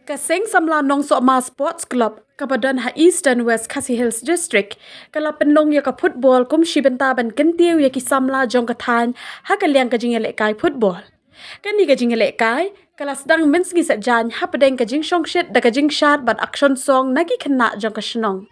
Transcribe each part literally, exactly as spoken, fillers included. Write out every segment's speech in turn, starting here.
Ka Seng Samla Nongsohma Sports Club kaba don ha Eastern West Khasi Hills District ka la pynlong ïa ka football kum shi bynta ban kyntiew ïa ki samla jong ka thaiñ ha ka liang ka jingïalehkai football. Kane ka jingïalehkai ka la sdang mynsngi Saitjaiñ hapdeng ka jingshongshit da ka jingshad bad action song na ki khynnah jong ka shnong.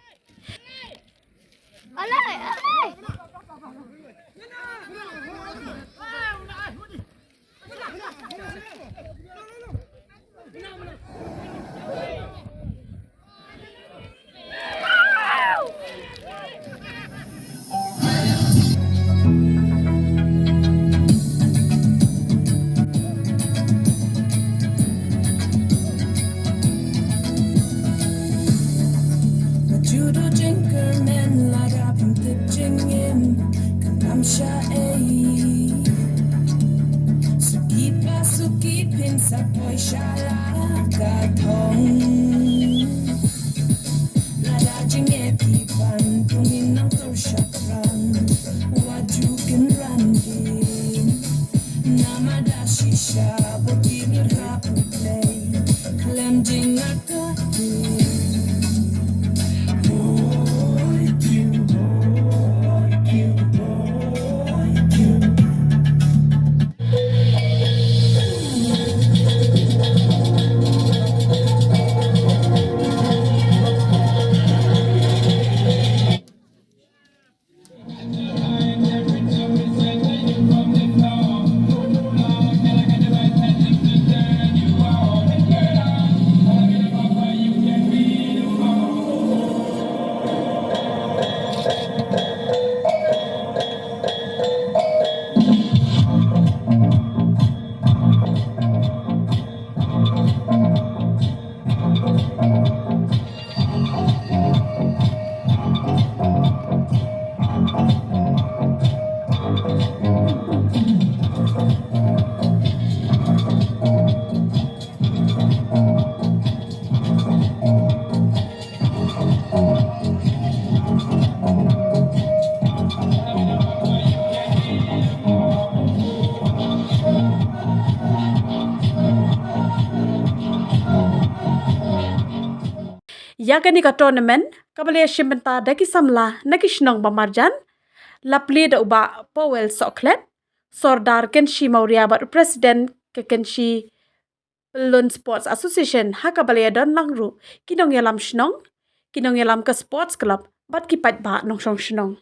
Judo jinker men la da pun tip jingim kan am sha ei. Suki pa suki pin sa poi sha la ka thong. La da jingeh ki pan pun in nang tur shapran. Wa ju kin ran din. Namada shisha boti ni rapu play. Klem jing la ka din. Ïa kane ka tournament kaba la ïashim bynta da ki samla na ki shnong ba marjan, la plie da u Bah Powell Sohkhlet, Sordar Kynshi Mawria bad u President ka Kynshi Pyllun Sports Association, ha kaba la ïadon lang ruh ki nongïalam shnong, ki nongïalam ka Sports Club bad ki paidbah nongshong shnong.